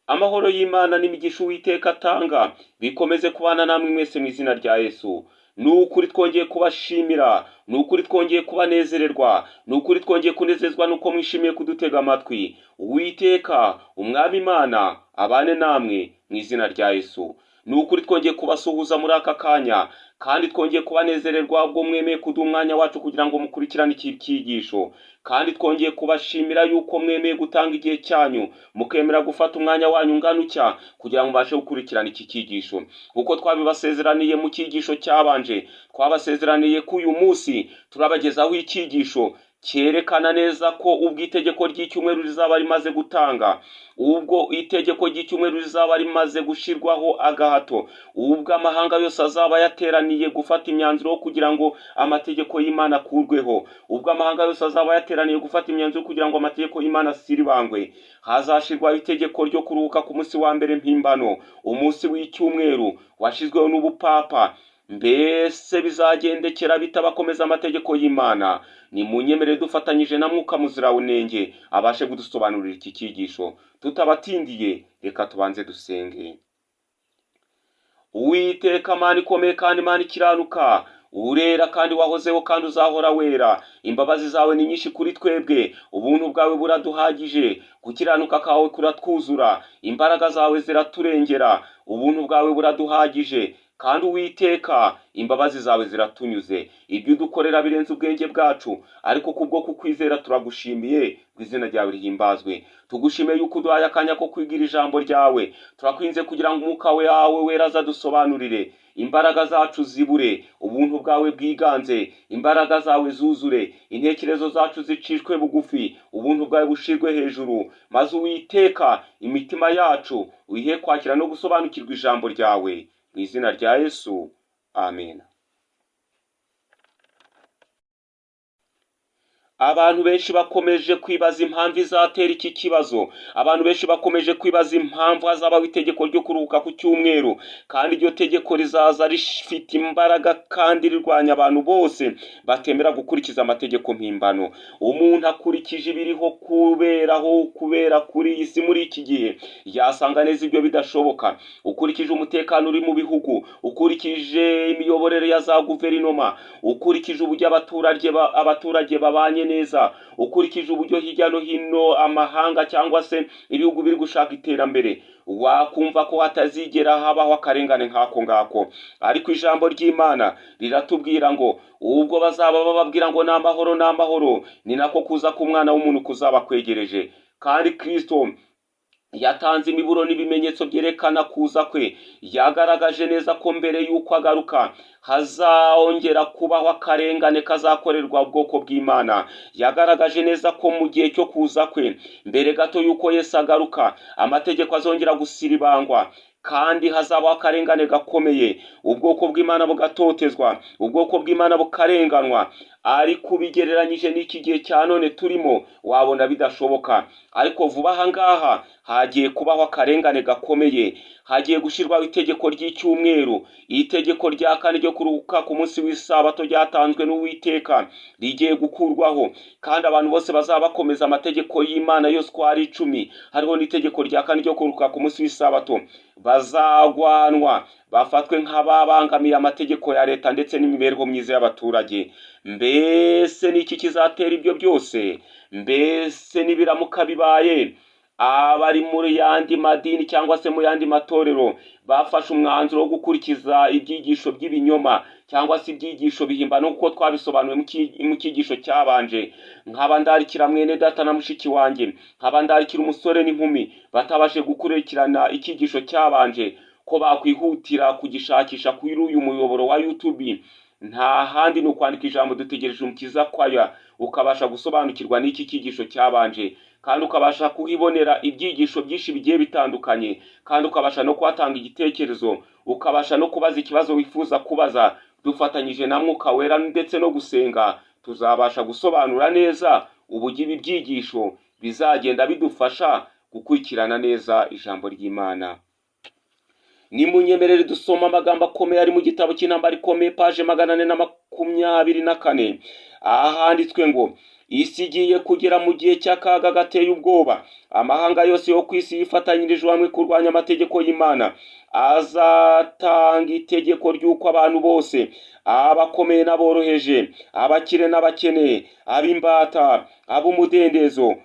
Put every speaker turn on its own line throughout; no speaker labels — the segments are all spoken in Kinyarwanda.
Amahoro y'Imana n'imigisha Uwiteka atanga bikomeze kubana namwe mwese mu izina rya Yesu. Ni ukuri twongeye kubashimira, ni ukuri twongeye kubanezererwa, ni ukuri twongeye kunezezwa nuko mwishimiye kudutega amatwi. Uwiteka Umwami Imana abane namwe mu izina rya Yesu. Ni ukuri twongeye kubasuhuza muri aka kanya, kandi twongeye kubanezererwa ubwo mwemeye kuduha umwanya wacu kugira ngo mukurikirane iki cyigisho. Kandi twongeye kubashimira yuko mwemeye gutanga igihe cyanyu, mukemera gufata umwanya wanyu ungana utya kugira ngo mubashe gukurikirana iki cyigisho. Kuko twabibasezeraniye mu cyigisho cyabanje, twabasezeraniye ko uyu munsi turabagezaho icyigisho cyerekana neza ko ubwo itegeko ry'icyumweru rizaba rimaze gutanga, ubwo itegeko ry'icyumweru rizaba rimaze gushyirwaho agahato, ubwo amahanga yose azaba yateraniye gufata imyanzuro yo kugira ngo amategeko y'Imana akurweho, ubwo amahanga yose azaba yateraniye gufata imyanzuro kugira ngo amategeko y'Imana asiribangwe, hazashyirwaho itegeko ryo kuruhuka ku munsi wa mbere mpimbano, umunsi w'icyumweru washyizweho n'ubupapa. Mbese bizagendekera bitabakomeza amategeko y'Imana? Nimunyemerere dufatanyije na Mwuka Muziranenge abashe kudusobanurira iki cyigisho. Tutabatindiye, reka tubanze dusenge. Uwiteka Mana ikomeye kandi Mana ikiranuka, urera kandi wahozeho kandi uzahora wera. Imbabazi zawe ni nyinshi kuri twebwe, ubuntu bwawe buraduhagije, gukiranuka kwawe kuratwuzura, imbaraga zawe ziraturengera, ubuntu bwawe buraduhagije. Kandi Uwiteka imbabazi zawe ziratunyuze. Ibyo udukorera birenze ubwenge bwacu, ariko kubwo kukwizera turagushimiye ngo izina ryawe rihimbazwe. Tugushimiye yuko uduhaye akanya ko kwigira ijambo ryawe. Turakwinze kugira ngo umwuka wawe wera azadusobanurire, imbaraga zacu zibure, ubuntu bwawe bwiganze, imbaraga zawe zuzure, intekerezo zacu zicishwe bugufi, ubuntu bwawe bushirwe hejuru, maze Uwiteka imitima yacu uyihe kwakira no gusobanukirwa ijambo ryawe. Mu izina rya Yesu, amen. Abantu benshi bakomeje kwibaza impamvu izatera iki kibazo. Abantu benshi bakomeje kwibaza impamvu hazabaho itegeko ryo kuruhuka ku cyumweru, kandi iryo tegeko rizaza rifite imbaraga kandi rirwanya abantu bose batemera gukurikiza amategeko mpimbano. Umuntu akurikije ibiriho kuberaho kubera kuri iyi si muri iki gihe, yasanga neza ibyo bidashoboka. Ukurikije umutekano uri mu bihugu, ukurikije imiyoborere ya za guverinoma, ukurikije uburyo abaturage babanye neza, ukurikije uburyo hirya no hino amahanga cyangwa se ibihugu biri gushaka iterambere, wakumva ko hatazigera habaho akarengane nk'ako ngako. Ariko ijambo ry'Imana riratubwira ngo ubwo bazaba bababwira ngo ni amahoro ni amahoro, ni nako kuza k'umwana w'umuntu kuzaba kwegereje. Kandi Kristo yatanze imiburo n'ibimenyetso byerekana kuza kwe. Yagaragaje neza ko mbere y'uko agaruka hazongera kubaho akarengane kazakorerwa ubwoko bw'Imana. Yagaragaje neza ko mu gihe cyo kuza kwe, mbere gato y'uko Yesu agaruka, amategeko azongera gusiribangwa, kandi hazabaho akarengane gakomeye, ubwoko bw'Imana bugatotezwa, ubwoko bw'Imana bukarenganwa. Ariko ubigereranyije n'iki gihe cya none turimo, wabona bidashoboka. Ariko vuba aha ngaha hagiye kubaho akarengane gakomeye, hagiye gushyirwaho itegeko ry'icyumweru. Itegeko rya kane ryo kuruhuka ku munsi w'isabato ryatanzwe n'Uwiteka rigiye gukurwaho, kandi abantu bose bazaba bakomeza amategeko y'Imana yose uko ari 10, hariho n'itegeko rya kane ryo kuruhuka ku munsi w'isabato, bazagwanwa bafatwe nk'ababangamiye amategeko ya leta ndetse n'imibereho myiza y'abaturage. Mbese ni iki kizatera ibyo byose? Mbese nibiramuka bibaye, abari muri yandi madini cyangwa se mu yandi matorero bafashe umwanzuro wo gukurikiza ibyigisho by'ibinyoma cyangwa se ibyigisho bihimbano, kuko twabisobanuye mu cyigisho cyabanje. Nkaba ndarikira mwene data na mushiki wanjye, nkaba ndarikira umusore n'inkumi batabashe gukurikirana icyigisho cyabanje, ko bakwihutira kugishakisha kuri uyu muyoboro wa YouTube. Nta handi ni ukwandika ijambo dutegereje umukiza kwaya, ukabasha gusobanukirwa n'iki cyigisho cyabanje, kandi ukabasha kuhibonera ibyigisho byinshi bigiye bitandukanye, kandi ukabasha no kuhatanga igitekerezo, ukabasha no kubaza ikibazo wifuza kubaza. Dufatanyije na Mwuka Wera ndetse no gusenga, tuzabasha gusobanura neza uburyo ibi byigisho bizagenda bidufasha gukurikirana neza ijambo ry'Imana. Nimunyemerere dusoma amagambo akomeye ari mu gitabo cy'intambara ikomeye, paje 424. Ahanditswe ngo isi igiye kugera mu gihe cy'akaga gateye ubwoba. Amahanga yose yo ku isi yifatanyirijwe hamwe kurwanya amategeko y'Imana. Azatanga itegeko ry'uko abantu bose, abakomeye n'aboroheje, abakire n'abakene, ab'imbata, ab'umudendezo,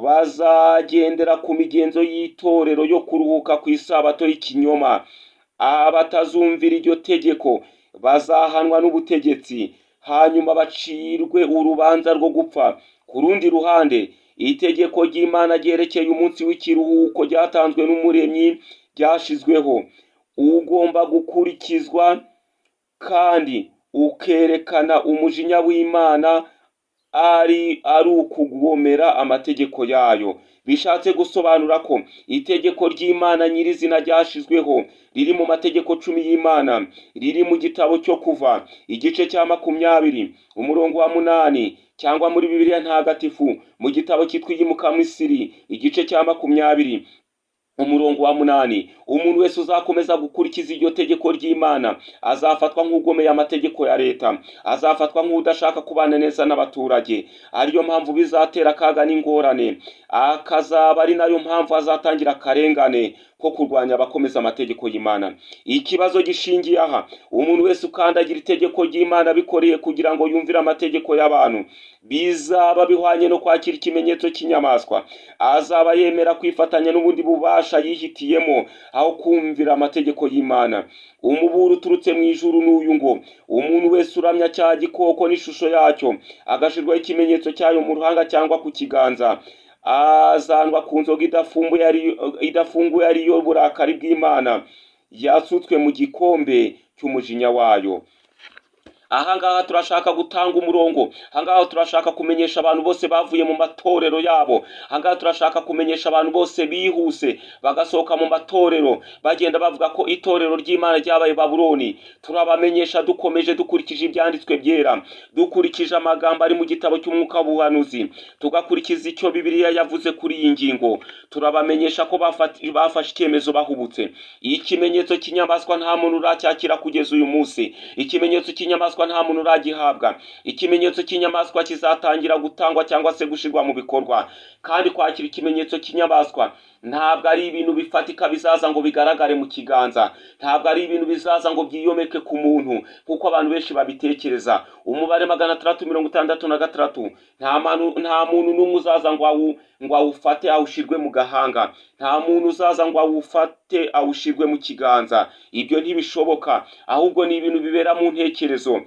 bazagendera ku migenzo y'itorero yo kuruhuka ku isabato y'ikinyoma. Abatazumvira iryo tegeko bazahanwa n'ubutegetsi, hanyuma bacirwe urubanza rwo gupfa. Ku rundi ruhande, itegeko ry'Imana ryerekeye umunsi w'ikiruhuko ryatanzwe n'Umuremyi ryashyizweho, ugomba gukurikizwa kandi ukerekana umujinya w'Imana ari ukugomera amategeko yayo. Bishatse gusobanura ko itegeko ry'Imana nyirizina ryashyizweho riri mu mategeko 10 y'Imana, riri mu gitabo cyo Kuva igice cya 20 umurongo wa 8, cyangwa muri Bibiliya Ntagatifu mu gitabo cyitwa Iyimukamisiri igice cya 20 umurongo wa 8. Umuntu wese uzakomeza gukurikiza iryo tegeko ry'Imana azafatwa nk'ugomeye amategeko ya leta, azafatwa nk'udashaka kubana neza n'abaturage. Ariyo mpamvu bizatera akaga n'ingorane, akazaba ari nayo mpamvu azatangira akarengane ko kurwanya abakomeza amategeko y'Imana. Ikibazo gishingiye aha, umuntu wese ukandagira itegeko ry'Imana abikoreye kugira ngo yumvire amategeko y'abantu, bizaba bihwanye no kwakira ikimenyetso cy'inyamaswa. Azaba yemera kwifatanya n'ubundi bubasha yihitiyemo aho kumvira amategeko y'Imana. Umuburo uturutse mu ijuru n'uyu ngo umuntu wese uramya cya gikoko n'ishusho yacyo, agashirwaho ikimenyetso cyayo mu ruhanga cyangwa ku kiganza, azanwa ku nzoga idafunguye ariyo burakari bw'Imana yasutswe mu gikombe cy'umujinya wayo. Ahangaha turashaka gutanga umurongo, ahangaha turashaka kumenyesha abantu bose bavuye mu matorero yabo, ahangaha turashaka kumenyesha abantu bose bihuse bagasohoka mu matorero bagenda bavuga ko itorero ry'Imana ryabaye Babuloni. Turabamenyesha dukomeje dukurikije ibyanditswe byera, dukurikije amagambo ari mu gitabo cy'umwuka w'ubuhanuzi, tugakurikiza icyo Bibiliya yavuze kuri iyi ngingo. Turabamenyesha ko bafashe icyemezo bahubutse. Ikimenyetso cy'inyamaswa nta muntu uracyakira kugeza uyu munsi. Ikimenyetso cy'inyamaswa nta muntu uragihabwa. Ikimenyetso cy'inyamaswa kizatangira gutangwa cyangwa se gushirwa mu bikorwa. Kandi kwakira ikimenyetso cy'inyamaswa ntabwo ari ibintu bifatika bizaza ngo bigaragare mu kiganza, ntabwo ari ibintu bizaza ngo byiyomeke ku muntu kuko abantu benshi babitekereza. Umubare 666, nta muntu n'umwe uzaza ngo awufate awushirwe mu gahanga, nta muntu uzaza ngo awufate awushirwe mu kiganza. Ibyo ntibishoboka, ahubwo ni ibintu bibera mu ntekerezo.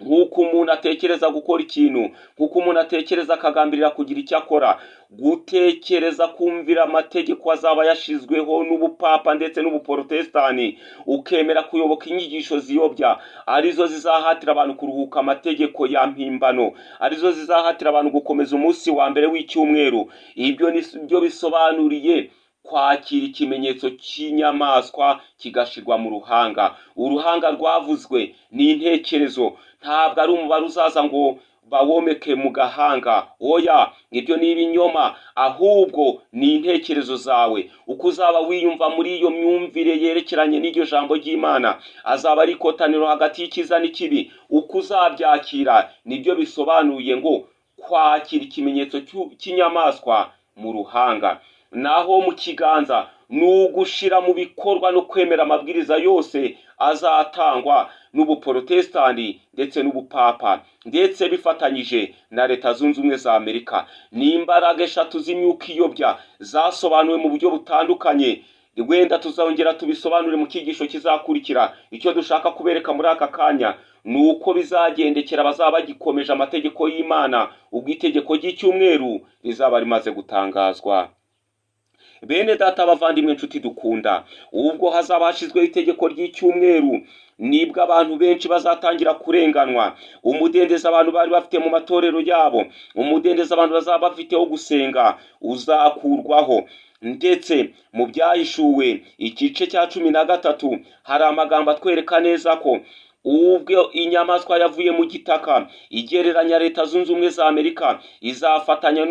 Nk'uko umuntu atekereza gukora ikintu, nk'uko umuntu atekereza akagambirira kugira icyo akora, gutekereza kumvira amategeko azaba yashizweho n'ubupapa ndetse n'ubuporotestani, ukemera kuyoboka inyigisho ziyobya, arizo zizahatira abantu kuruhuka amategeko ya mpimbano, arizo zizahatira abantu gukomeza umunsi wa mbere w'icyumweru. Ibyo ni byo bisobanuriye kwakira ikimenyetso cy'inyamaswa kigashirwa mu ruhanga. Uruhanga rwavuzwe ni intekerezo, ntabwo ari umubare uzaza ngo bawomeke mu gahanga. Oya, ibyo ni ibinyoma, ahubwo ni intekerezo zawe. Uko uzaba wiyumva muri iyo myumvire yerekeranye n'iryo jambo ry'Imana, azaba ari ikotaniro hagati y'icyiza n'ikibi. Uko uzabyakira nibyo bisobanuye ngo kwakira ikimenyetso cy'inyamaswa mu ruhanga. Naho mu kiganza ni ugushira mu bikorwa no kwemera amabwiriza yose azatangwa n'ubuporotestani ndetse n'ubupapa, ndetse bifatanyije na Leta Zunze Ubumwe za Amerika. Ni imbaraga eshatu z'imyuka iyobya zasobanuwe mu buryo butandukanye. Wenda tuzongera tubisobanure mu cyigisho kizakurikira. Icyo dushaka kubereka muri aka kanya ni uko bizagendekera abazaba bagikomeje amategeko y'Imana ubwo itegeko ry'icyumweru rizaba rimaze gutangazwa. Bene data, bavandimwe, inshuti dukunda, ubwo hazaba hashyizweho itegeko ry'icyumweru, nibwo abantu benshi bazatangira kurenganwa. Umudendezo abantu bari bafite mu matorero yabo, umudendezo abantu bazaba bafite wo gusenga uzakurwaho. Ndetse mu byahishuwe igice cya 13 hari amagambo atwereka neza ko ubwo inyamaswa yavuye mu gitaka igereranya Leta Zunze Ubumwe za Amerika izafatanya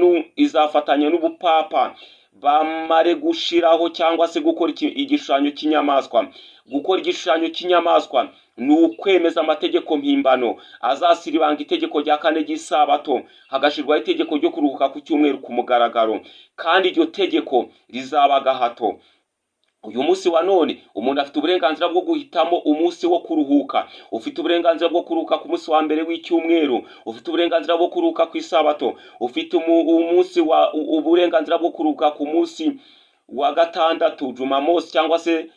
n'ubupapa, Bamare gushiraho cyangwa se gukora igishushanyo cy'inyamaswa. Gukora igishushanyo cy'inyamaswa ni ukwemeza amategeko mpimbano azasiribanga itegeko rya kane ry'isabato, hagashyirwaho itegeko ryo kuruhuka ku cyumweru ku mugaragaro, kandi iryo tegeko rizaba agahato. Uyu munsi wa none umuntu afite uburenganzira bwo guhitamo umunsi wo kuruhuka. Ufite uburenganzira bwo kuruhuka ku munsi wa mbere w'icyumweru, ufite uburenganzira bwo kuruhuka ku isabato, ufite umunsi wa uburenganzira bwo kuruhuka ku munsi wa gatandatu, jumamosi cyangwa se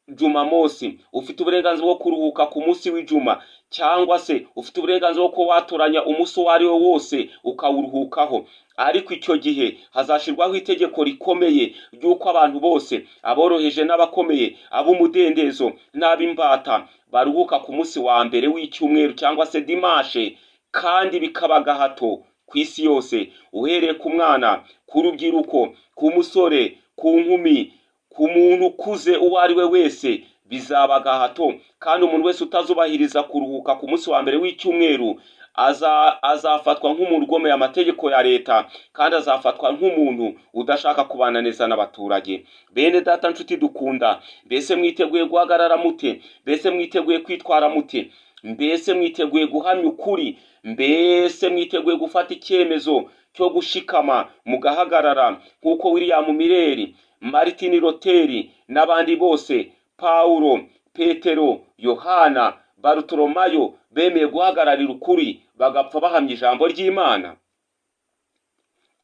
jumamosi, ufite uburenganzira bwo kuruhuka ku munsi w'ijuma, cyangwa se ufite uburenganzira bwo kuba watoranya umunsi uwo ari wo wose ukawuruhukaho. Ariko icyo gihe hazashyirwaho itegeko rikomeye ry'uko abantu bose, aboroheje n'abakomeye, ab'umudendezo n'ab'imbata, baruhuka ku munsi wa mbere w'icyumweru cyangwa se dimashe, kandi bikaba agahato ku isi yose, uhereye ku mwana, ku rubyiruko, ku musore, ku nkumi, ku muntu ukuze uwo ari we wese, bizaba agahato. Kandi umuntu wese utazubahiriza kuruhuka ku munsi wa mbere w'icyumweru azafatwa nk'umuntu ugomeye amategeko ya leta, kandi azafatwa nk'umuntu udashaka kubana neza n'abaturage. Bene data nshuti dukunda, mbese mwiteguye guhagarara mute? Mbese mwiteguye kwitwara mute? Mbese mwiteguye guhamya ukuri? Mbese mwiteguye gufata icyemezo cyo gushikama mugahagarara nk'uko William Miller, Martin Luther n'abandi bose, Paulo, Petero, Yohana, Barutolomayo bemeye guhagararira ukuri bagapfa bahamya ijambo ry'Imana?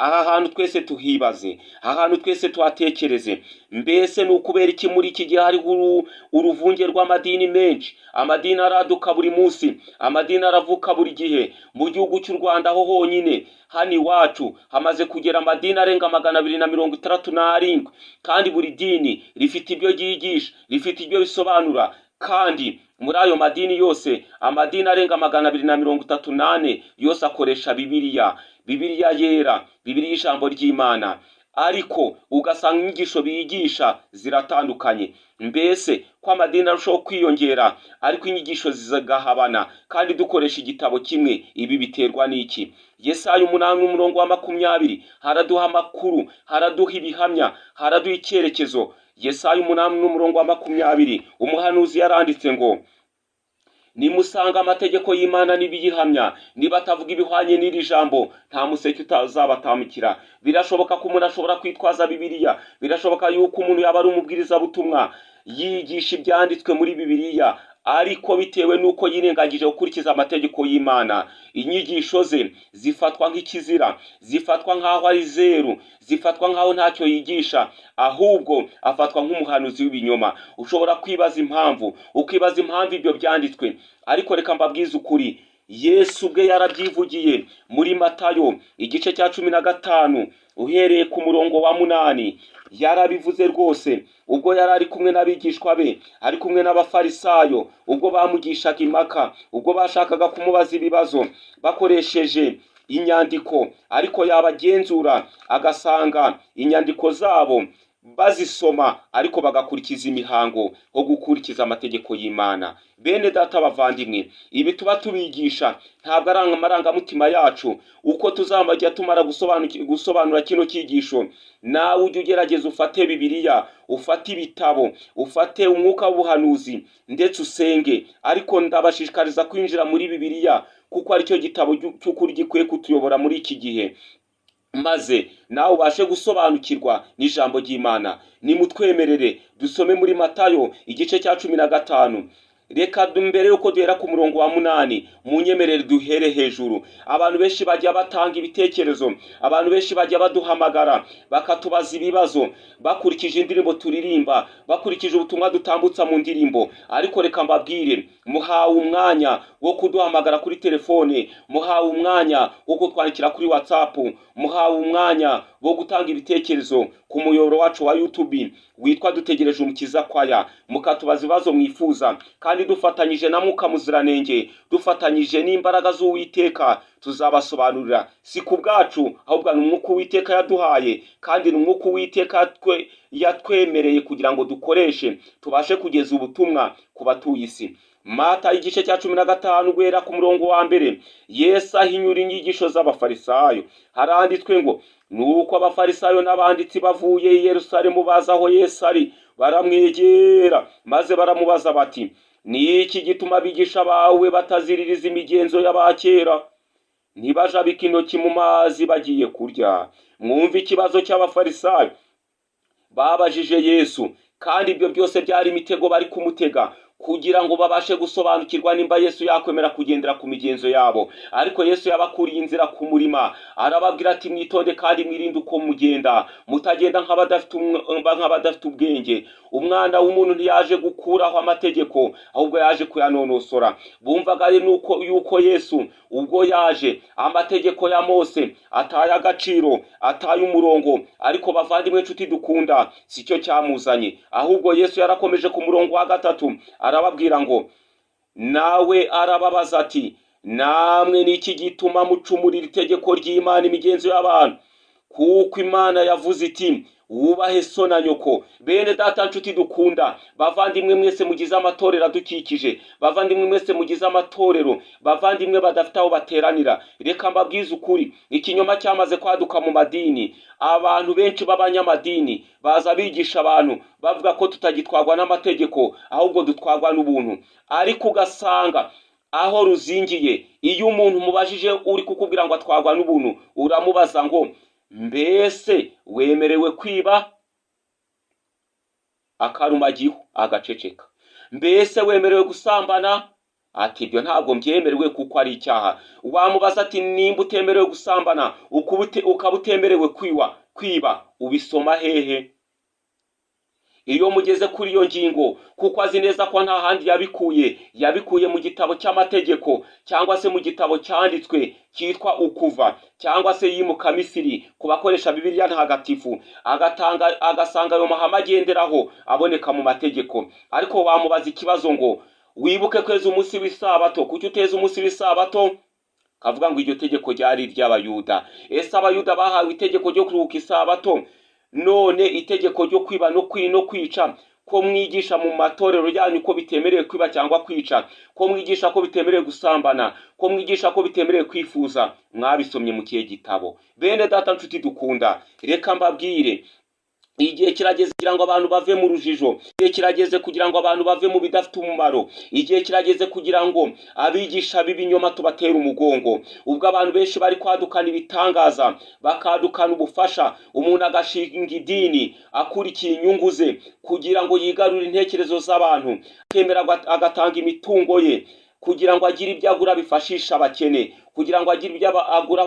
Aha hantu twese tuhibaze, aha hantu twese tuhatekereze. Mbese ni ukubera iki muri iki gihe hariho uruvunge rw'amadini menshi? Amadini araduka buri munsi, amadini aravuka buri gihe. Mu gihugu cy'u Rwanda ho honyine hano iwacu hamaze kugera amadini arenga 267, kandi buri dini rifite ibyo ryigisha, rifite ibyo bisobanura. Kandi muri ayo madini yose, amadini arenga 234 yose akoresha Bibiliya, Bibiliya yera, Bibiliya ijambo ry'Imana, ariko ugasanga inyigisho bigisha ziratandukanye. Mbese ko amadini arushaho kwiyongera ariko inyigisho zigahabana, kandi dukoresha igitabo kimwe, ibi biterwa n'iki? Yesaya 8 umurongo wa 20 haraduha amakuru, haraduha ibihamya, haraduha icyerekezo. Yesaya 8 n'umurongo wa 20, umuhanuzi yaranditse ngo: nimusanga amategeko y'Imana n'ibiyihamya, niba atavuga ibihwanye n'iri jambo, nta museke utazabatamukira. Birashoboka ko umuntu ashobora kwitwaza Bibiliya, birashoboka yuko umuntu yaba ari umubwirizabutumwa yigisha ibyanditswe muri Bibiliya, ariko bitewe n'uko yirengagije gukurikiza amategeko y'Imana, inyigisho ze zifatwa nk'ikizira, zifatwa nk'aho ari zeru, zifatwa nk'aho ntacyo yigisha, ahubwo afatwa nk'umuhanuzi w'ibinyoma. Ushobora kwibaza impamvu, ukibaza impamvu ibyo byanditswe, ariko reka mbabwize ukuri, Yesu ubwe yarabyivugiye muri Matayo igice cya 15 uhereye ku murongo wa 8. Yarabivuze rwose ubwo yari ari kumwe n'abigishwa be, ari kumwe n'abafarisayo, ubwo bamugishaga impaka, ubwo bashakaga kumubaza ibibazo bakoresheje inyandiko, ariko yabagenzura agasanga inyandiko zabo bazisoma ariko bagakurikiza imihango nko gukurikiza amategeko y'Imana. Bene data bavandimwe, ibi tuba tubigisha ntabwo ari amarangamutima yacu. Uko tuzamajya tumara gusobanura kino cyigisho, nawe ujye ugerageza ufate Bibiliya, ufate ibitabo, ufate umwuka w'ubuhanuzi ndetse usenge. Ariko ndabashishikariza kwinjira muri Bibiliya kuko aricyo gitabo cy'ukuri gikwiye kutuyobora muri iki gihe, maze nawe ubashe gusobanukirwa n'ijambo ry'Imana. Nimutwemerere dusome muri Matayo igice cya 15. Reka mbere yuko duhera ku murongo wa 8, munyemerere duhere hejuru. Abantu benshi bajya batanga ibitekerezo, abantu benshi bajya baduhamagara bakatubaza ibibazo bakurikije indirimbo turirimba, bakurikije ubutumwa dutambutsa mu ndirimbo. Ariko reka mbabwire, muhawe umwanya wo kuduhamagara kuri telefone, muhawe umwanya wo kutwandikira kuri WhatsApp, muhawe umwanya wo gutanga ibitekerezo ku muyoboro wacu wa YouTube witwa Dutegereje Umukiza Kwaya, mukatubaza ibibazo mwifuza, kandi dufatanyije na Mwuka Muziranenge, dufatanyije n'imbaraga z'Uwiteka, tuzabasobanurira. Si ku bwacu, ahubwo ni umwuka Uwiteka yaduhaye, kandi ni umwuka Uwiteka yatwemereye kugira ngo dukoreshe, tubashe kugeza ubutumwa ku batuye isi. Mata igice cya 15 guhera ku murongo wa 1, Yesu ahinyura inyigisho z'abafarisayo. Haranditswe ngo nuko abafarisayo n'abanditsi bavuye i Yerusalemu baza aho Yesu ari, baramwegera maze baramubaza bati ni iki gituma abigisha bawe bataziririza imigenzo y'abakera, ntibajabike intoki mu mazi bagiye kurya? Mwumve ikibazo cy'abafarisayo babajije Yesu, kandi ibyo byose byari imitego bari kumutega kugira ngo babashe gusobanukirwa nimba Yesu yakwemera kugendera ku migenzo yabo. Ariko Yesu yabakuriye inzira ku murima, arababwira ati mwitonde kandi mwirinde uko mugenda, mutagenda nk'abadafite ubwenge. Umwana w'umuntu ntiyaje gukuraho amategeko, ahubwo yaje kuyanonosora. Bumvaga nuko yuko Yesu ubwo yaje amategeko ya Mose ataye agaciro, ataye umurongo. Ariko bavandimwe nshuti dukunda, sicyo cyamuzanye, ahubwo Yesu yarakomeje ku murongo wa 3 arababwira ngo nawe arababaza ati namwe niki gituma mucumurira itegeko ry'Imana imigenzo y'abantu? Kuko Imana yavuze iti wubahe so na nyoko. Bene data nshuti dukunda, bavandimwe mwese mugize amatorero adukikije, bavandimwe mwese mugize amatorero, bavandimwe badafite aho bateranira, reka mbabwize ukuri, ikinyoma cyamaze kwaduka mu madini. Abantu benshi b'abanyamadini baza bigisha abantu bavuga ko tutagitwarwa n'amategeko, ahubwo dutwarwa n'ubuntu. Ariko ugasanga aho ruzingiye, iyo umuntu mubajije uri kukubwira ngo atwarwa n'ubuntu, uramubaza ngo mbese wemerewe kwiba? Akarumagiho agaceceka. Mbese wemerewe gusambana? Ati ibyo ntabwo mbyemerewe kuko ari icyaha. Wamubaza ati nimba utemerewe gusambana ukaba utemerewe kwiba, ubisoma hehe? Iyo mugeze kuri iyo ngingo, kuko azi neza ko nta handi yabikuye, yabikuye mu gitabo cy'amategeko cyangwa se mu gitabo cyanditswe cyitwa Ukuva, cyangwa se yimuka Misiri ku bakoresha Bibiliya ntagatifu, agatanga agasanga ayo mahame agenderaho aboneka mu mategeko. Ariko wamubaza ikibazo ngo wibuke kweza umunsi w'isabato, kuki uteza umunsi w'isabato? Kavuga ngo iryo tegeko ryari iry'Abayuda. Ese Abayuda bahawe itegeko ryo kuruhuka isabato? None itegeko ryo kwiba no kwica, ko mwigisha mu matorero yanyu ko bitemerewe kwiba cyangwa kwica, ko mwigisha ko bitemerewe gusambana, ko mwigisha ko bitemerewe kwifuza, mwabisomye mu kihe gitabo? Bene data nshuti dukunda, reka mbabwire, igihe kirageze kugira ngo abantu bave mu rujijo, igihe kirageze kugira ngo abantu bave mu bidafite umumaro, igihe kirageze kugira ngo abigisha b'ibinyoma tubatere umugongo. Ubwo abantu benshi bari kwadukana ibitangaza, bakadukana ubufasha, umuntu agashinga idini akurikiye inyungu ze kugira ngo yigarure intekerezo z'abantu, akemera agatanga imitungo ye kugira ngo agire ibyo agura bifashisha abakene, kugira ngo agire ibyo agura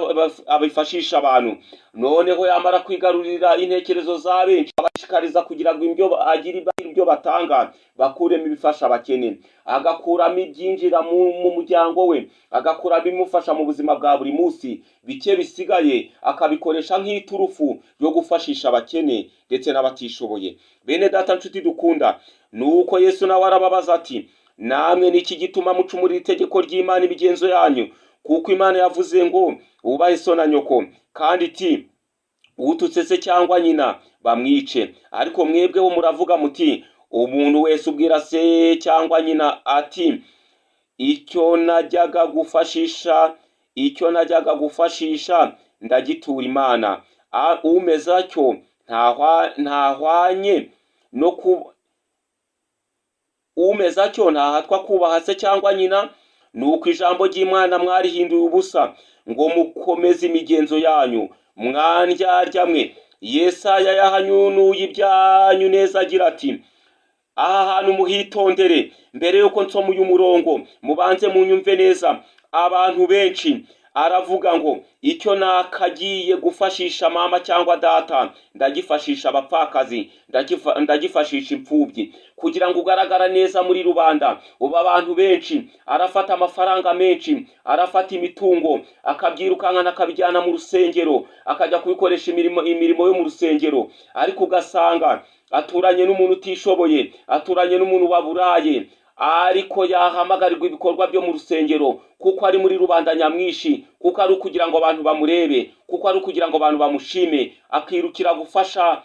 abifashisha abantu. Noneho yamara kwigarurira intekerezo za benshi, abashikariza kugira ngo ibyo agire ibyo batanga bakuremo ibifasha abakene, agakuramo ibyinjira mu muryango we, agakuramo ibimufasha mu buzima bwa buri munsi, bike bisigaye akabikoresha nk'iturufu yo gufashisha abakene ndetse n'abatishoboye. Bene data nshuti dukunda, nuko Yesu nawe arababaza ati namwe niki gituma mucumurira itegeko ry'Imana imigenzo yanyu? Kuko Imana yavuze ngo wubahe so na nyoko, kandi iti ututse se cyangwa nyina bamwice. Ariko mwebweho muravuga muti umuntu wese ubwira se cyangwa nyina ati icyo najyaga gufashisha ndagitura Imana, umeze atyo ntahwanye no ku umeze atyo ntahatwa kubaha se cyangwa nyina. Nuko ijambo ry'Imana mwarihinduye ubusa ngo mukomeze imigenzo yanyu. Mwandyarya mwe, Yesaya yahanyunuye ibyanyu neza agira ati aha hantu muhitondere. Mbere yuko nsoma uyu murongo mubanze munyumve neza. Abantu benshi aravuga ngo icyo nakagiye gufashisha mama cyangwa data ndagifashisha abapfakazi, ndagifashisha imfubyi, kugira ngo ugaragara neza muri rubanda. Ubu abantu benshi arafata amafaranga menshi, arafata imitungo akabyirukankana akabijyana mu rusengero, akajya kubikoresha imirimo yo mu rusengero. Ariko ugasanga aturanye n'umuntu utishoboye, aturanye n'umuntu waburaye, ariko yahamagarirwa ibikorwa byo mu rusengero kuko ari muri rubanda nyamwinshi, kuko ari ukugira ngo abantu bamurebe, kuko ari ukugira ngo abantu bamushime, akirukira gufasha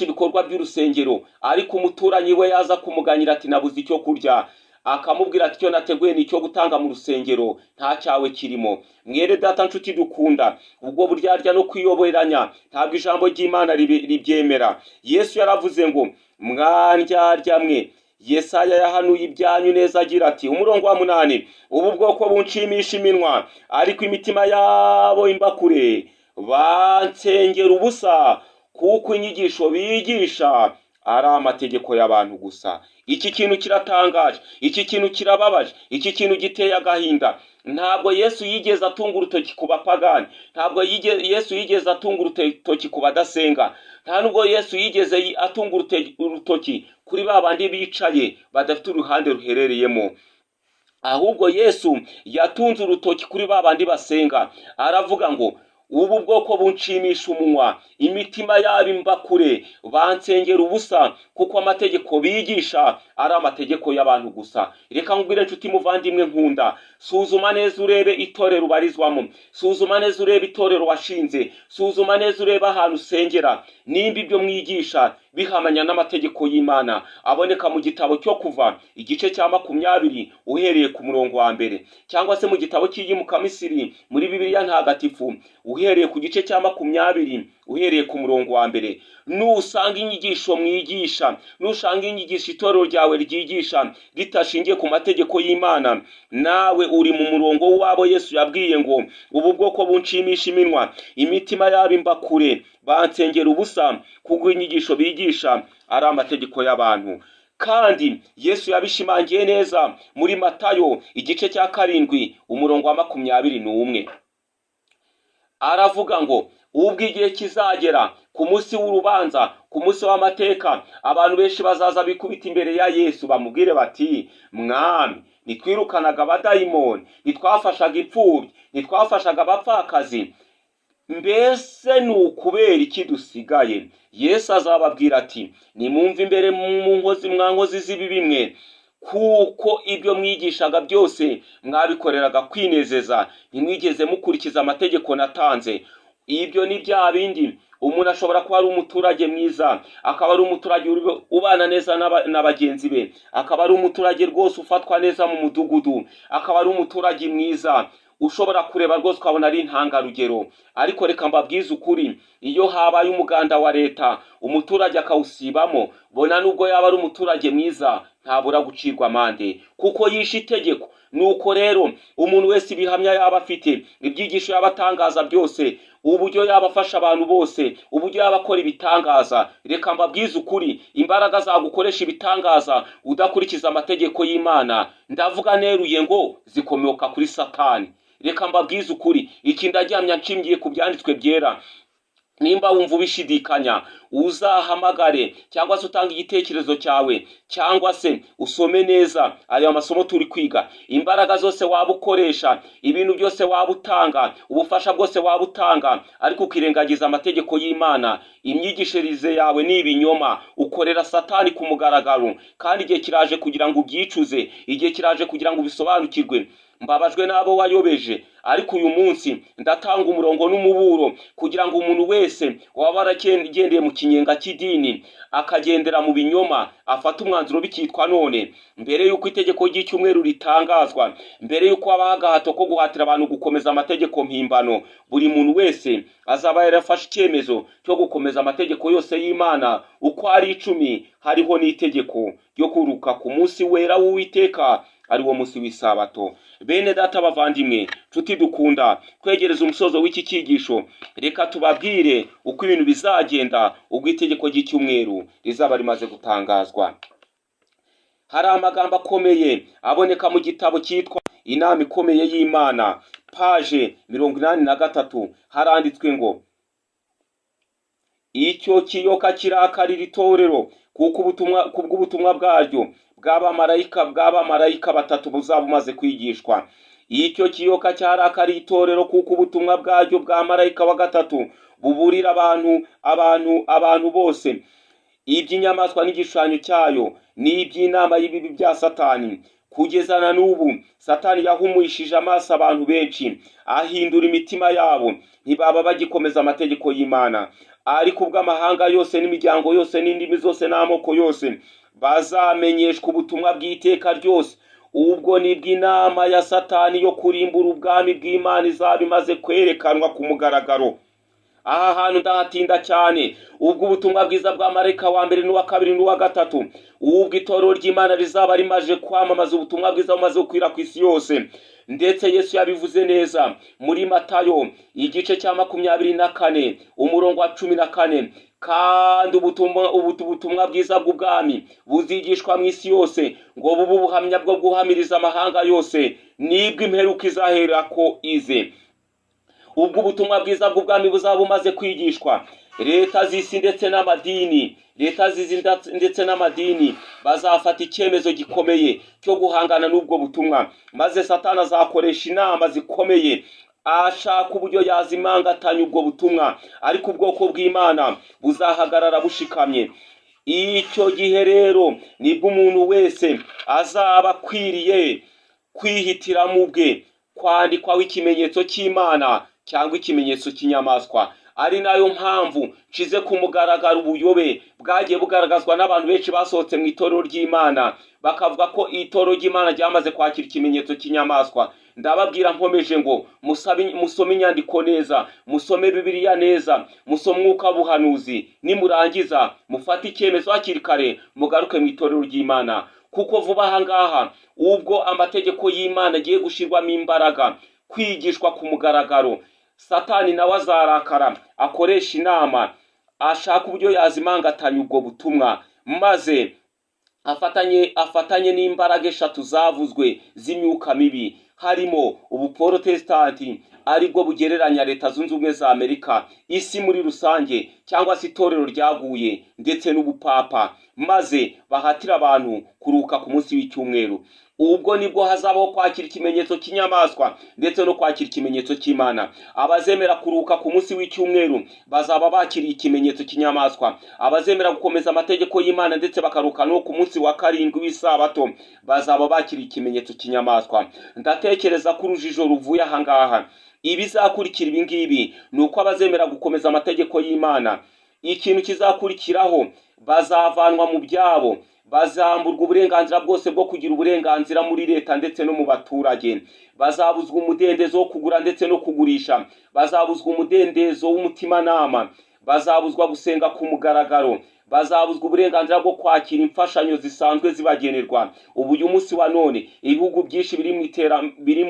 ibikorwa by'urusengero. Ariko umuturanyi we yaza kumuganyira ati nabuze icyo kurya, akamubwira ati icyo nateguye ni icyo gutanga mu rusengero, nta cyawe kirimo. Mwene data nshuti dukunda, ubwo buryarya no kwiyoberanya ntabwo ijambo ry'Imana ribyemera. Yesu yaravuze ngo mwandyarya mwe, Yesaya yahanuye ibyanyu neza agira ati, umurongo wa 8, ubu bwoko bunshimisha iminwa, ariko imitima yabo imbakure, bansengera ubusa, kuko inyigisho bigisha ari amategeko y'abantu gusa. Iki kintu kiratangaje, iki kintu kirababaje, iki kintu giteye agahinda. Ntabwo Yesu yigeze atunga urutoki ku bapagani, ntabwo Yesu yigeze atunga urutoki ku badasenga, nta nubwo Yesu yigeze atunga urutoki kuri ba bandi bicaye badafite uruhande ruherereyemo. Ahubwo Yesu yatunze urutoki kuri ba bandi basenga, aravuga ngo ubu bwoko bunshimisha umunwa, imitima yabo imbakure, bansengera ubusa, kuko amategeko bigisha ari amategeko y'abantu gusa. Reka nkubwire nshuti muvandimwe nkunda, suzuma neza urebe itorero ubarizwamo, suzuma neza urebe itorero washinze, suzuma neza urebe ahantu usengera, nimba ibyo mwigisha bihamanya n'amategeko y'Imana aboneka mu gitabo cyo Kuva igice cya 20 uhereye ku murongo wa 1, cyangwa se mu gitabo cy'Iyimukamisiri muri Bibiliya Ntagatifu uhereye ku gice cya 20 uhereye ku murongo wa 1. Nusanga inyigisho mwigisha, nusanga inyigisho itorero ryawe ryigisha ritashingiye ku mategeko y'Imana, nawe uri mu murongo w'abo Yesu yabwiye ngo ubu bwoko bunshimisha iminwa, imitima yabo imbakure, bansengera ubusa, kuko inyigisho bigisha ari amategeko y'abantu. Kandi Yesu yabishimangiye neza muri Matayo igice cya 7 umurongo wa 21, aravuga ngo ubwo igihe kizagera ku munsi w'urubanza, ku munsi w'amateka, abantu benshi bazaza bikubita imbere ya Yesu bamubwire bati mwami, ntitwirukanaga abadayimoni, ntitwafashaga imfubyi, ntitwafashaga abapfakazi, mbese ni ukubera iki dusigaye? Yesu azababwira ati nimwumve imbere mu nkozi mwa nkozi z'ibibi mwe, kuko ibyo mwigishaga byose mwabikoreraga kwinezeza, ntimwigeze mukurikiza amategeko natanze. Ibyo ni bya bindi umuntu ashobora kuba ari umuturage mwiza, akaba ari umuturage ubana neza na bagenzi be, akaba ari umuturage rwose ufatwa neza mu mudugudu, akaba ari umuturage mwiza ushobora kureba rwose ukabona ari intangarugero. Ariko reka mbabwize ukuri, iyo habaye umuganda wa leta umuturage akawusibamo, bona nubwo yaba ari umuturage mwiza ntabura gucirwa amande kuko yishe itegeko. Nuko rero umuntu wese ibihamya yaba afite, ibyigisho yaba atangaza byose, uburyo yaba afasha abantu bose, uburyo yaba akora ibitangaza, reka mbabwize ukuri, imbaraga zagukoresha ibitangaza udakurikiza amategeko y'Imana, ndavuga neruye ngo zikomoka kuri Satani. Reka mbabwize ukuri, iki ndaryamya nshingiye ku byanditswe byera. Nimba wumva ubishidikanya, uzahamagare cyangwa se utange igitekerezo cyawe, cyangwa se usome neza ayo masomo turi kwiga. Imbaraga zose waba ukoresha, ibintu byose waba utanga, ubufasha bwose waba utanga, ariko ukirengagiza amategeko y'Imana, imyigishirize yawe ni ibinyoma, ukorera Satani ku mugaragaro. Kandi igihe kiraje kugira ngo ubyicuze, igihe kiraje kugira ngo ubisobanukirwe. Mbabajwe n'abo wayobeje, ariko uyu munsi ndatanga umurongo n'umuburo kugira ngo umuntu wese waba waragendeye mu kinyenga cy'idini akagendera mu binyoma afate umwanzuro bikitwa none, mbere y'uko itegeko ry'icyumweru ritangazwa, mbere y'uko habaho agahato ko guhatira abantu gukomeza amategeko mpimbano, buri muntu wese azaba yarafashe icyemezo cyo gukomeza amategeko yose y'Imana uko ari 10, hariho n'itegeko ryo kuruka ku munsi wera w'Uwiteka, ari wo munsi w'isabato. Bene data bavandimwe nshuti dukunda, twegereza umusozo w'iki cyigisho, reka tubabwire uko ibintu bizagenda ubwo itegeko ry'icyumweru rizaba rimaze gutangazwa. Hari amagambo akomeye aboneka mu gitabo cyitwa Inama Ikomeye y'Imana, paje 83, haranditswe ngo icyo kiyoka kirakarira itorero kuko ubutumwa kubw'ubutumwa bwaryo bw'abamarayika batatu buzaba bumaze kwigishwa. Icyo kiyoka cyarakariye itorero kuko ubutumwa bwaryo bwa marayika wa gatatu buburira abantu bose iby'inyamaswa n'igishushanyo cyayo n'iby'inama y'ibibi bya Satani. Kugeza na n'ubu Satani yahumishije amaso abantu benshi, ahindura imitima yabo, ntibaba bagikomeza amategeko y'Imana. Ariko ubw'amahanga yose n'imiryango yose n'indimi zose n'amoko yose bazamenyeshwa ubutumwa bw'iteka ryose, Ubwo nibwo inama ya Satani yo kurimbura ubwami bw'Imana izaba imaze kwerekanwa ku mugaragaro. Aha hantu ndahatinda cyane. Ubwo ubutumwa bwiza bwa marayika wa mbere n'uwa kabiri n'uwa gatatu, ubwo itorero ry'Imana rizaba rimaze kwamamaza ubutumwa bwiza bumaze gukwira ku isi yose, ndetse Yesu yabivuze neza muri Matayo igice cya 24 umurongo wa 14: kandi ubutumwa bwiza bw'ubwami buzigishwa mu isi yose, ngo bube ubuhamya bwo guhamiriza amahanga yose, nibwo imperuka izaherako ize. Ubwo ubutumwa bwiza bw'ubwami buzaba bumaze kwigishwa, leta z'isi ndetse n'amadini, leta z'isi ndetse n'amadini bazafata icyemezo gikomeye cyo guhangana n'ubwo butumwa, maze Satani azakoresha inama zikomeye ashaka uburyo yazimangatanya ubwo butumwa, ariko ubwoko bw'Imana buzahagarara bushikamye. Icyo gihe rero nibwo umuntu wese azaba akwiriye kwihitiramo ubwe kwandikwaho ikimenyetso cy'Imana cyangwa ikimenyetso cy'inyamaswa. Ari nayo mpamvu nshize ku mugaragaro ubuyobe bwagiye bugaragazwa n'abantu benshi basohotse mu itorero ry'Imana, bakavuga ko itorero ry'Imana ryamaze kwakira ikimenyetso cy'inyamaswa. Ndababwira nkomeje ngo musome inyandiko neza, musome Bibiliya neza, musome umwuka w'ubuhanuzi, nimurangiza mufate icyemezo hakiri kare, mugaruke mu itorero ry'Imana, kuko vuba aha ngaha ubwo amategeko y'Imana agiye gushyirwamo imbaraga, kwigishwa ku mugaragaro, Satani nawe azarakara, akoresha inama, ashaka uburyo yazimangatanya ubwo butumwa, maze afatanye n'imbaraga eshatu zavuzwe z'imyuka mibi, harimo ubuporotesitanti, aribwo bugereranya Leta Zunze Ubumwe za Amerika, isi muri rusange, cyangwa se itorero ryaguye, ndetse n'ubupapa, maze bahatira abantu kuruhuka ku munsi w'icyumweru. Ubwo nibwo hazabaho kwakira ikimenyetso cy'inyamaswa ndetse no kwakira ikimenyetso cy'Imana. Abazemera kuruhuka ku munsi w'icyumweru bazaba bakiriye ikimenyetso cy'inyamaswa. Abazemera gukomeza amategeko y'Imana ndetse bakaruhuka no ku munsi wa karindwi w'isabato bazaba bakiriye ikimenyetso cy'inyamaswa. Ndatekereza ko urujijo ruvuye aha ngaha. Ibizakurikira ibi ngibi ni uko abazemera gukomeza amategeko y'Imana, ikintu kizakurikiraho, bazavanwa mu byabo, bazamburwa uburenganzira bwose bwo kugira uburenganzira muri leta ndetse no mu baturage, bazabuzwa umudendezo wo kugura ndetse no kugurisha, bazabuzwa umudendezo w'umutimanama, bazabuzwa gusenga ku mugaragaro, bazabuzwa uburenganzira bwo kwakira imfashanyo zisanzwe zibagenerwa. Ubu uyu munsi wa none ibihugu byinshi biri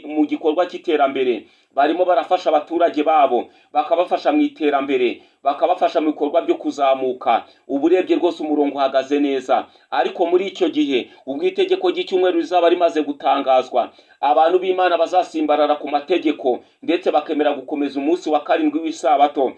mu gikorwa cy'iterambere, barimo barafasha abaturage babo, bakabafasha mu iterambere, bakabafasha mu bikorwa byo kuzamuka. Ubu urebye rwose umurongo uhagaze neza, ariko muri icyo gihe ubwo itegeko ry'icyumweru rizaba rimaze gutangazwa, abantu b'Imana bazasimbarara ku mategeko ndetse bakemera gukomeza umunsi wa karindwi w'isabato,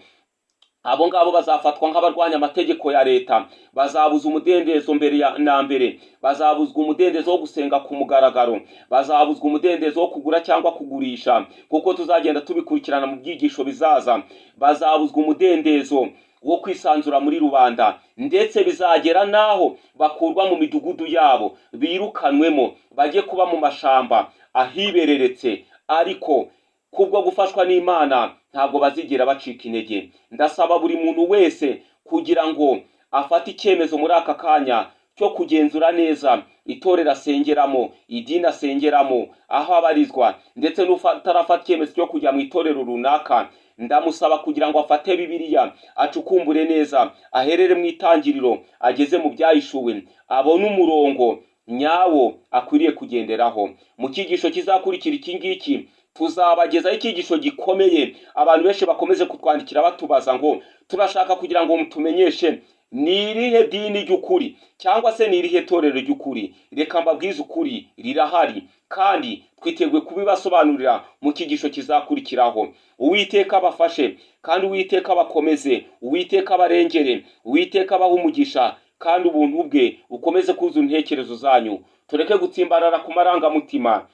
abo ngabo bazafatwa nk'abarwanya amategeko ya leta, bazabuza umudendezo mbere na mbere, bazabuzwa umudendezo wo gusenga ku mugaragaro, bazabuzwa umudendezo wo kugura cyangwa kugurisha, kuko tuzagenda tubikurikirana mu byigisho bizaza, bazabuzwa umudendezo wo kwisanzura muri rubanda, ndetse bizagera n'aho bakurwa mu midugudu yabo, birukanwemo, bajye kuba mu mashamba ahibereretse, ariko kubwo gufashwa n'Imana ntabwo bazigera bacika intege. Ndasaba buri muntu wese kugira ngo afate icyemezo muri aka kanya cyo kugenzura neza itorero asengeramo, idini asengeramo, aho abarizwa, ndetse n'utarafata icyemezo cyo kujya mu itorero runaka, ndamusaba kugira ngo afate Bibiliya, acukumbure neza, aherere mu itangiriro ageze mu byahishuwe, abone umurongo nyawo akwiriye kugenderaho. Mu cyigisho kizakurikira iki ngiki tuzabagezaho icyigisho gikomeye. Abantu benshi bakomeze kutwandikira batubaza ngo turashaka kugira ngo mutumenyeshe ni irihe dini ry'ukuri cyangwa se ni irihe torero ry'ukuri. Reka mbabwize ukuri, rirahari, kandi twiteguye kubibasobanurira mu cyigisho kizakurikiraho. Uwiteka abafashe, kandi Uwiteka abakomeze, Uwiteka abarengere, Uwiteka abahe umugisha, kandi ubuntu bwe bukomeze kuzura intekerezo zanyu. Tureke gutsimbarara ku marangamutima,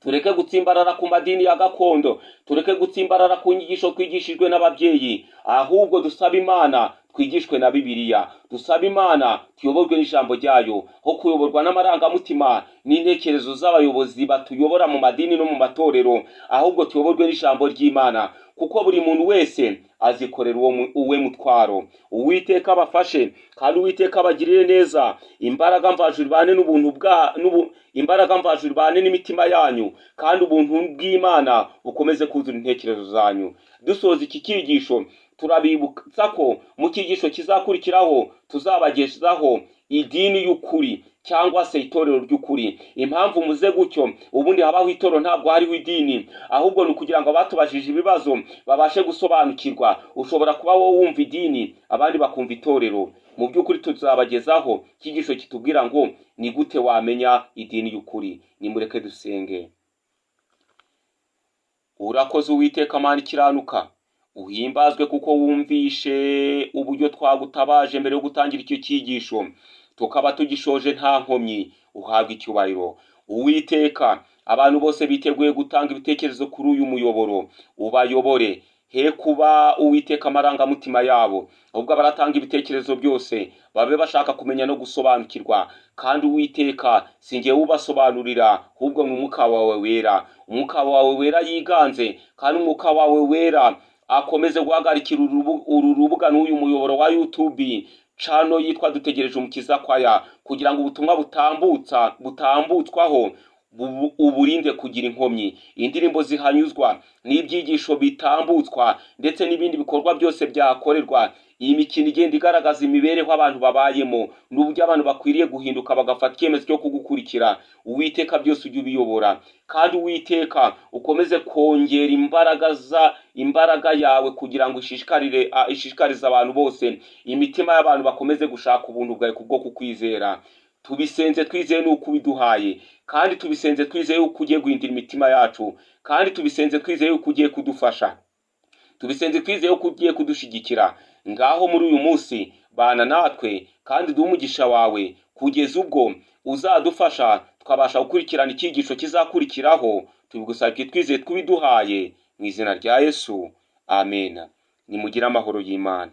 tureke gutsimbarara ku madini ya gakondo, tureke gutsimbarara ku nyigisho twigishijwe n'ababyeyi, ahubwo dusaba Imana Twigishwe na Bibiliya, dusabe Imana, tuyoborwe n'ijambo ryayo, aho kuyoborwa n'amarangamutima n'intekerezo z'abayobozi batuyobora mu madini no mu matorero, ahubwo tuyoborwe n'ijambo ry'Imana, kuko buri muntu wese azikorera uwe mutwaro. Uwiteka abafashe kandi Uwiteka abagirire neza. Imbaraga mvajuru ibane n'ubuntu bwa n'ubu, imbaraga mvajuru ibane n'imitima yanyu, kandi ubuntu bw'Imana bukomeze kuzura intekerezo zanyu. Dusoza iki cyigisho, turabibutsa ko mu cyigisho kizakurikiraho tuzabagezaho idini y'ukuri cyangwa se itorero ry'ukuri. Impamvu muze gutyo, ubundi habaho itorero, ntabwo hariho idini, ahubwo ni ukugira ngo abatubajije ibibazo babashe gusobanukirwa. Ushobora kuba wowe wumva idini, abandi bakumva itorero. Mu by'ukuri tuzabagezaho icyigisho kitubwira ngo ni gute wamenya idini y'ukuri. Nimureke dusenge. Urakoze Uwiteka Mana ikiranuka, uhimbazwe kuko wumvishe uburyo twagutabaje mbere yo gutangira icyo cyigisho, tukaba tugishoje nta nkomyi. Uhabwa icyubahiro Uwiteka. Abantu bose biteguye gutanga ibitekerezo kuri uyu muyoboro, ubayobore, he kuba Uwiteka amarangamutima yabo, ahubwo abaratanga ibitekerezo byose babe bashaka kumenya no gusobanukirwa. Kandi Uwiteka, si njyewe ubasobanurira, ahubwo ni Umwuka wawe Wera. Umwuka wawe Wera yiganze, kandi Umwuka wawe Wera akomeze guhagarikira uru rubuga n'uyu muyoboro wa YouTube channel yitwa Dutegereje Umukiza Kwaya, kugira ngo ubutumwa butambutswaho uburinde kugira inkomyi. Indirimbo zihanyuzwa n'ibyigisho bitambutswa ndetse n'ibindi bikorwa byose byakorerwa, iyi mikino igenda igaragaza imibereho abantu babayemo n'uburyo abantu bakwiriye guhinduka bagafata icyemezo cyo kugukurikira. Uwiteka, byose ujye ubiyobora, kandi Uwiteka ukomeze kongera imbaraga za imbaraga yawe kugira ngo ishishikarize abantu bose, imitima y'abantu bakomeze gushaka ubuntu bwawe kubwo kukwizera. Tubisenze twizeye nuko ubiduhaye, kandi tubisenze twizeye yuko ugiye guhindura imitima yacu, kandi tubisenze twizeye yuko ugiye kudufasha, tubisenze twizeye yuko ugiye kudushyigikira. Ngaho muri uyu munsi bana natwe kandi duhe umugisha wawe kugeza ubwo uzadufasha tukabasha gukurikirana icyigisho kizakurikiraho. Tubigusabye twizeye tubiduhaye mu izina rya Yesu, amen. Nimugire amahoro y'Imana.